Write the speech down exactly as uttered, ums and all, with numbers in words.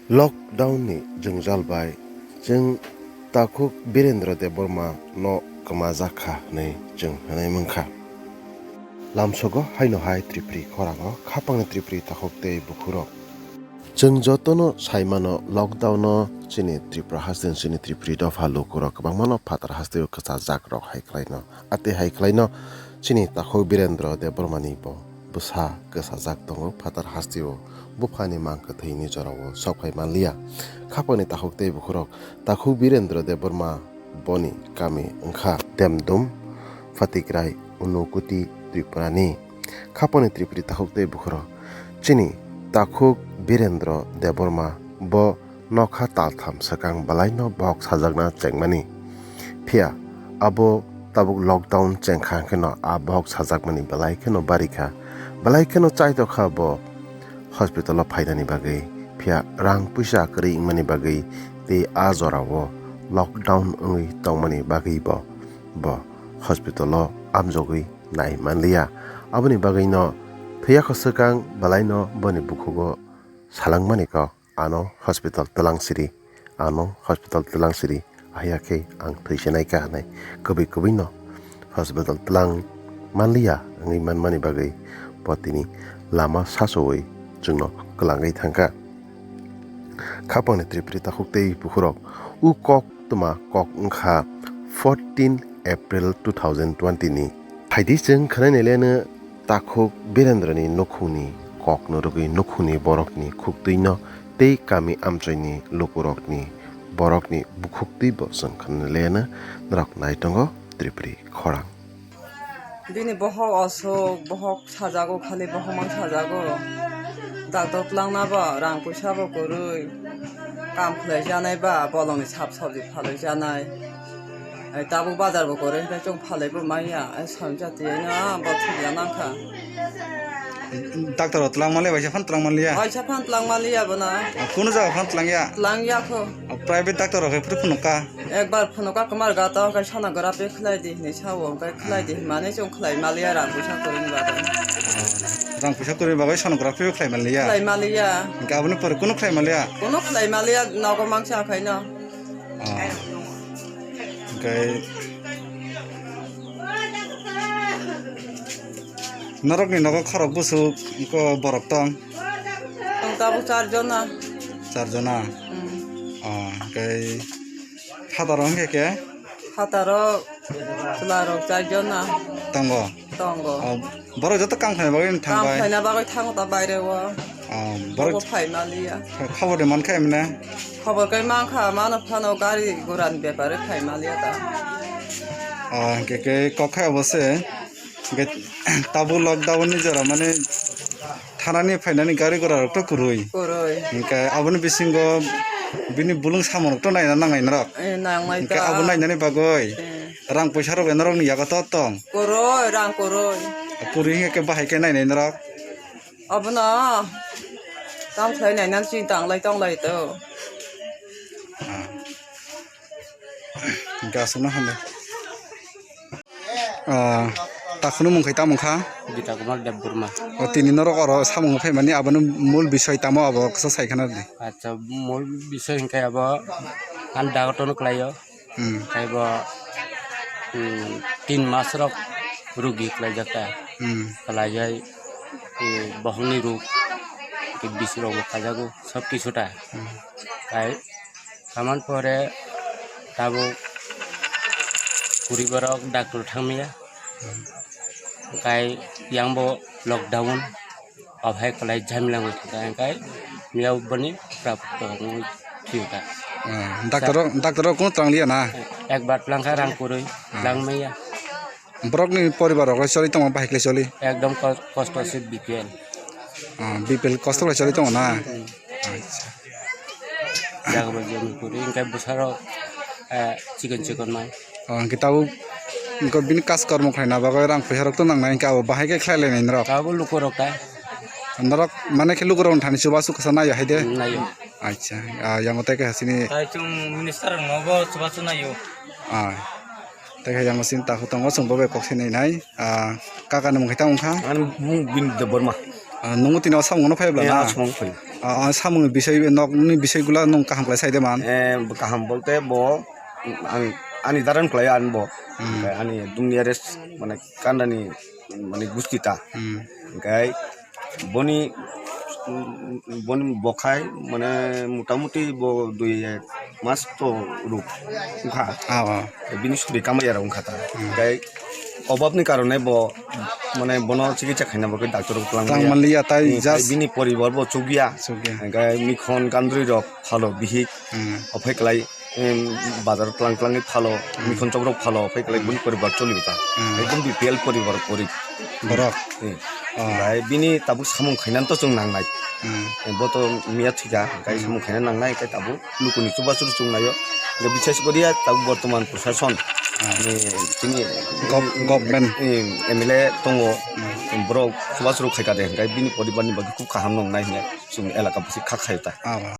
Lockdown ni jwngjal bai chwng takhuk Birendra Debbarma no kwmajak kha hwnwi chwng hwnwi mankha. Lamsogo haino hai Tripuri khorango khapangni Tripuri takhuk tei bukhurok. Chwng jotono saimano lockdown no chini Tripura haste chini Tripuri dopha lukurok kwbangmano phatar hasteo kwchajak rok hai khlaino. Ate hai khlaino chini takhuk Birendra Debbarma ni bo bwsa kwchajak tongo phatar hasteo buphani mang kwthwini jorao sok phai manliya. Khapangni takhuk tei bukhurok takhuk Birendra Debbarma boni kami wngkha Demdum, Phatikrai, Unukoti, Tripurani. Khapangni Tripuri takhuk tei bukhurok chini takhuk Birendra Debbarma bo nokha taltham swkang bwlaino bok sajakna chengmani. Phiya abo tabuk lockdown chengkha hwnkhe no a bok sajakmani bwlai kheno barikha. Bwlai kheno chaitokha bo hospital o phainani bagwi. Phiya rang puisa kwrwi wngmani bagwi tei a jorao lockdown wngwi tongmani bagwi bo, bo hospital o amjogwi nai manliya. Aboni bagwino thwiya kho swkang bwlaino boni bukhugo salangmani kok. Ano hospital twlang siri, ano hospital twlang siri, ahya khe ang thwi se nai kha hwnwi kwbwi kwbwino hospital twlang manliya wngwi manmani bagwi bo tini lama sasowi chwngno kwlangwi thangkha. Khapangni Tripuri takhuk tei bukhurok u kok tuma kok wngkha fourteen April two thousand twenty ni. Phaidi chwng khwnainai leno takhuk Birendrani nukhungni kokno rwgwi nukhungni borokni khuktwino tei kami amchoini lukurokni borokni bukhuktwibo chwng khwnainai leno norok nai tongo Tripuri khorang. Bini bohok osuk, bohok sajago, khali bohok mang sajago. Doctor twlangna bo rang puisa bo kwrwi. Kam khlai janai ba bolongni sap sabji phalwi janai. Ai tabuk bazar bo kwrwi hwnkhe chwng phalwi bo manya. Ai samjati no bo thwngya nangkha. Doctor rok twlang manliya, waisa phan twlang manliya? Waisa phan twlang manliya bono. Kunu jaga phan twlang ya? Twlang ya kho. Private doctor rok hai phuru phunuk ka? Ekbar phunuk ka kwmar gato, hwnkhe sonography khlai di hinwi sao, hwnkhe khlai di hinmani chwng khlai manliya, rang puisa kwrwini bagwi. Rang puisa kwrwini bagwi sonography khlai manliya? Khlai manliya. Hwnkhe aboni pore kunu khlai manliya? Kunu khlai manliya, nogo mangsa khaino. Hwnkhe norokni nogo khorok bwswk borok tong? Tong tabuk char jona. Char jona? Hmm. Hwnkhe phataro hwnkhe khe? Phataro chwlarok char jona. Tongo? Tongo. Borok joto kam khlaina bagwi thang bai? Kam khlaina bagwi thango ta baire o. Borok phai manliya. Khobor de mankha emne? Khobor kai mankha, mano phano gari gurani bepare phai manliya ta. Hwnkhe khe kok khai obo se. Hwnkhe tabuk lockdown ni jora mane thanani phainani gari gura rok to kwrwi. Kwrwi. Hwnkhe aboni bisingo bini bulung samung rok to naina nangnai norok. Eh, nangnai ta. Hwnkhe abo nainani bagwi rang puisa rok norokni yago to tong. Kwrwi, rang kwrwi. Kwrwi hwnkhe khe bahai khe nainai norok. Abono tam khlai nainani chini tanglai tonglai to. Hwnkhe aswkno hwnwi. Ah, takhukno mung khai tamo wngkha? Gita Kumar Debbarma. O, tini norok oro samung phaimani aboni mul bisoi tamo abo kisa sai khna di. Acha, mul bisoi hwnkhe abo ang dagotono khlaio. Hmm. Tei bo, hmm, tin mas rok rugi khlaijak ta. Hmm. Khlaiwi, eh, bohongni ruk, tei bisi rok bo khaijago, sob kisu ta. Hmm. Tei Tamoni pore tabuk puri borok doctor thangmaya. Hwnkhe yang bo lockdown, obo hai kwlai jhamila wngwi thangkha, hwnkhe miyao boni prapto wngwi thwikha. Hmm, doctor rok, doctor rok kunu twlang liya na? Ekbar twlangkha rang kwrwi, hmm, twlangmaya. Borokni poribar rok choli tongo, bahai khlai choli? Ekdom ko-, kosto se B P L. Ah, B P L kosto khlai choli tongo na? Hmm. Acha. Jaga bo jemon kwrwi, hwnkhe bwsarok, eh, chikon chikon mai. Oh, hwnkhe tabuk, hwnkhe bini kaj kormo khlaina bagwi rang puisa rok to nangnai, hwnkhe abo bahai khe khlai lainai norok? Abo lukurok ta. Norok mane khe lukurok thani chubachu kwsa naio hai de? Hmm, naio. Acha, ah, yango tei khe hasini. Tai chwng minister rokno bo chubachu naio. Ah. Tei khe yang sini takhuk tongo, chwng bo bai kok se nai nai. Ah, kaka ni mung khe tamo wngkha? Ani mung Bini Debbarma. Ah, nungo tini o samung no phai bwla na? Ah, samung phai. Ah, ah, samungni bisai, nokni bisai gula nung kaham khlai sai de man? Eh, kaham bolte bo, ang, ani daran khlai ani bo. Hmm. Onkhe ani dum nearest, mane, kandani, mane, gusti ta. Hmm. Onkhe boni, boni bokhai, mane, motamuti bo dui ek mas to ruk wngkha. Ah, ah. Bini suri kamai ya wngkha ta. Hmm. Onkhe obabni karone bo, mane, bono chikitsa khaina bagwi doctor rok twlang Twlang maya. Manliya, tai Hmm, just bini poribar bo chukya. Chukya. Hingke mikhon gandri rok phalo bihik. Hmm. Ophai kwlai, em, bazar twlang twlangwi phalo, Hmm. mikhon chok rok phalo, ophai kwlai Hmm. bini poribar choli ta. Hmm. Ekdom B P L poribar porib. Borok? Hmm. Oh. Hingke bini tabuk samung khainani to chwng nangnai. Hmm. Bo to miya thika, hingke Hmm. samung khaina nangnai, hingke tabuk lukuni chubachu chwng naio. Hingke bises koriya tabuk bortoman prosason. Hmm. Ni, tini Gov-, government. Ni M L A tongo, Hmm. borok chubachu khaika de, hingke bini poribarni bagwi khub kaham nongnai hingke chwng elaka bisi kha khaio ta. Ah, ah.